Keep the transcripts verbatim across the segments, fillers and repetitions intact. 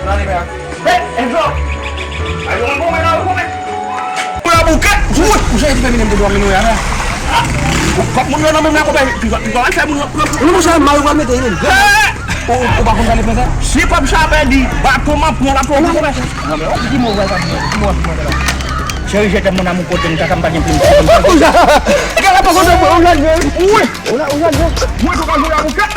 Gade, pè. Hey, Enzo! Ayo, on konmen la, on konmen. Ou la bouke? Ou, ou jere ti fè minen de dwa minoya la. Kòk moun yo nan menm la konpè, pi pi pi fè moun yo pran. Non, monchè, mari w al mete li menm. Ou ou pa konn pale fransè? Si kòb sa pèdi, bato m ap pran la pou ou konpè. Non, men, ki mo w pral di? Ki mo w ap di la? Chérie, je t'aime, mon amour, kote m kaka m pa gen plim. Ou la, ou la, ou la. Wi. Ou la, ou la. Mwen tou ka jwe avou kèt.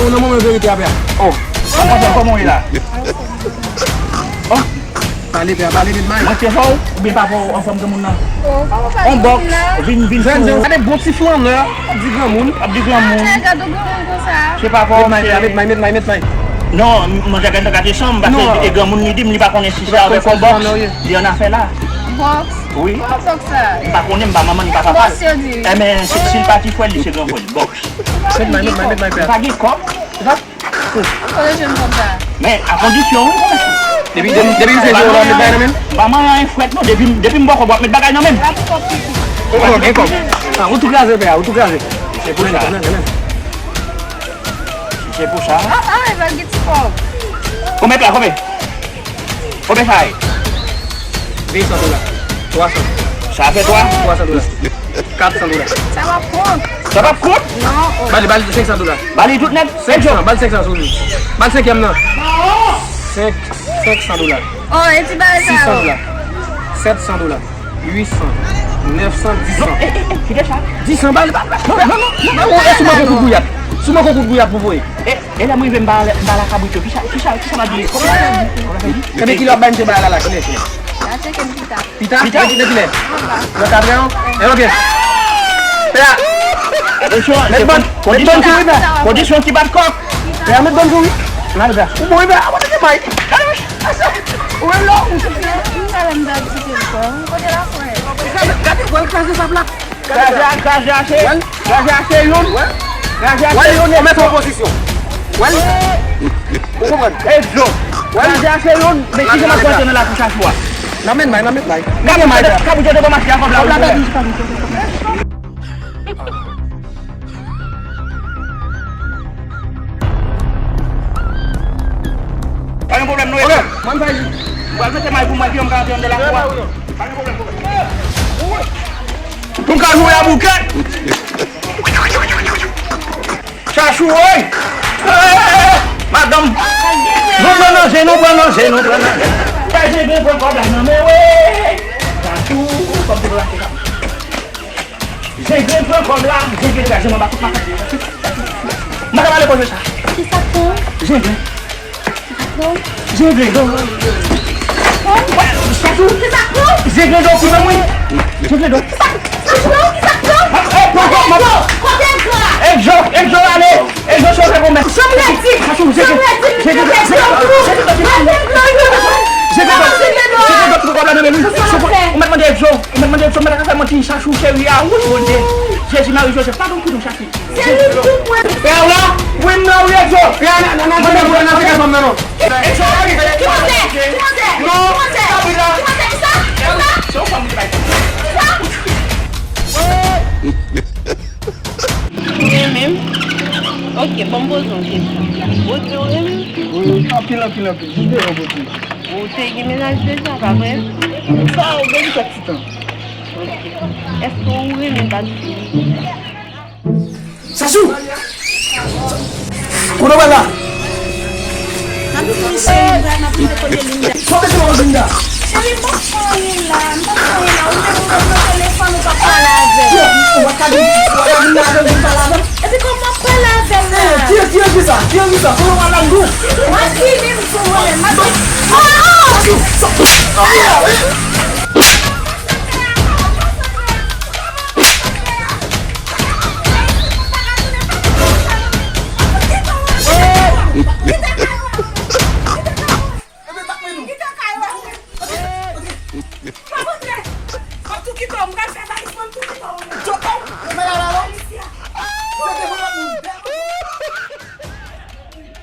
Nan moman verite a, pè. Oh, kòman w ye la? Oh. Pale, pè, pale, met may. Mwen te fè w, oubyen papa w anfòm granmoun nan? On bòks, vin, vin sou. Gade bon ti flannè, ap di granmoun. Ap di granmoun. Nèg ap di granmoun konsa. Se papa w, met may, met may, met may, met may. Non, mwen te gade gade chanm, paske e granmoun li di m, li pa konnen si se avèk on bòks, li annafè la. Bòks? Wi. Bòks sa. M pa konnen, m pa manman, m pa papa. Bòks yo di. Enben, si l pa ti frè l, li se gran frè l. Bòks. Met may, met may, met may, pè. M pa gen kòb. Kote jwenn kòb sa? Men, a kondisyon, wi. Depi, depi, depi se zero la, met bagay nan men. Pa manyen frèt non, depi, depi m bò kòb w ap met bagay nan men. Gen kòb, gen kòb. Ah, ou tou kraze, pè, ou tou kraze. Se pou sa. Se pou sa. Ah, ah, e pa gen ti kòb. Konbyen pè, konbyen? Konbyen sa ye? Ven san dola. Twa san. Sa fè twa? Twa san dola. Kat san dola. Sa p ap kont. Sa p ap kont? Non. Oh. Ba li, ba li senk san dola. Ba li tout nèt. Senk san, ba li senk san sou li. Ba li senkyèm nan. Senk, senk san dola. Oh, e ti bagay sa yo. Sis san dola. Sèt san dola. Uit san. Nèf san, dis san. Non, eh, eh, eh, kite sa. Dis san, ba li, ba li. Non, non, non, non, non, eh, sou mwen konkou gouyad. Sou mwen konkou gouyad pou voye. Eh, e lè m rive m ba, m ba lakabrit yo, kisa, kisa, kisa m ap di? Kòman m ap di? Ebyen, kilè w ap bay misye bagay la la, kilè? Pita? Pita? Pita? Kilè? Nan katrè an? Eh, ok. Pè a. Atensyon, met bann, met bann sou wi, pè. Kondisyon ki bat kòk. Pè a, met bann sou wi. N ale, pè a. Ou bon wi, pè a. Abòne ke may. Ou wè lò. Ou wè lò. Gade, gade, gade, kraze sab la. Kraze a, kraze a se, kraze a se youn. Kraze a se youn. Wè, ou mèt an pozisyon. Wè. Ou konprann? Egzo. Kraze a se youn. Men kijan m ap rantre nan lakou Chachou a? Nan men may, nan men may. Kabrit yo te, kabrit yo te kòmanse a kòb la. Kòb la pèdi. Pa gen pwoblèm, nou ede. Mwen fè li. Ou al mete may pou mwen, epi yo m ka antre anndan lakou a. Pa gen pwoblèm, pwoblèm. Pou m ka jwe a bouke. Chachou, woy! Eh, madanm! Nou pran nan zen, nou pran nan zen, nou pran nan zen. Fè Zenglen pran kòb la nan men, woy! Chachou, kòb te pran. Zenglen pran kòb la, Zenglen kraze m anba tout makak. Madanm, ale poze sa. Kisa k pran? Zenglen. Kisa k pran? Zenglen. Kisa k pran? Chachou. Kisa k pran? Zenglen do ki ban mwen. Zenglen do. Kisa, kisa k pran? Kisa k pran? Eh, pran kòb, pran kòb. Kote gran? Egzo, Egzo, ale. Egzo, sove pou mwen. Janm redi. Chachou, Zenglen. Janm redi. Zenglen do. Zenglen do. Zenglen do. Zenglen do. Zenglen do. Ou mèt mande Egzo. Ou mèt mande Egzo, mèt ka fè manti, Chachou cheri a, wouy, Bondye. Jezi, Mari, Jozèf, padon pou nou, Chachou. Se li ki mwen. Pè a w la? Wi, m la, wi, Egzo. Pè a, nan, nan, nan, nan, nan, nan, nan, nan, non. Egzo, la, wi. Ki mantè? Ki mantè? Non. Ki mantè? Ki mantè? Ki sa? Ki sa? Se yon fanm ki bay. Ki sa? Ou renmen m? Ok, ban m poze yon kesyon. Ou di ou renmen m? Wi, anpil, anpil, anpil. Jis de yon poze. Ou te gen mennaj deja, pa vre? Sa, ou gen kèk ti tan. Ok. Èske ou renmen bat fi? Chachou! Kote w pral la? N ap vini, cheri, m pral, n ap vini kote Linda. Kote se Linda? Cheri, m pa fè anyen la, m pa fè anyen la. Ou te pou mwen pran telefòn, ou pa pale avè m. Ou pa ka di, ou pa ka vin la avè m, vin pale avè m. Epi kòman w ap pale avè l la? Eh, ki, ki anvi sa? Ki anvi sa? Kote w pral la, m di w? M ap vini, m di w, mwen menm, m ap vini. Ah! Chachou, sa, sa,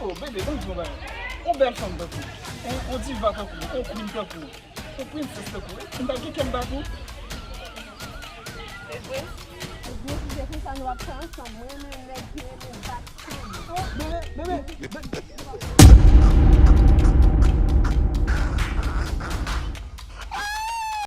Oh, bebe, ban m di w yon bagay. Yon bèl fanm tankou w, yon, yon diva tankou w, yon queen tankou w. Ou prensès tankou w, m pa gen kè m bat ou. Se vre? Ebyen, si se konsa nou ap fè ansanm, mwen renmen nèg ki renmen bat fanm. Bebe, bebe, bebe.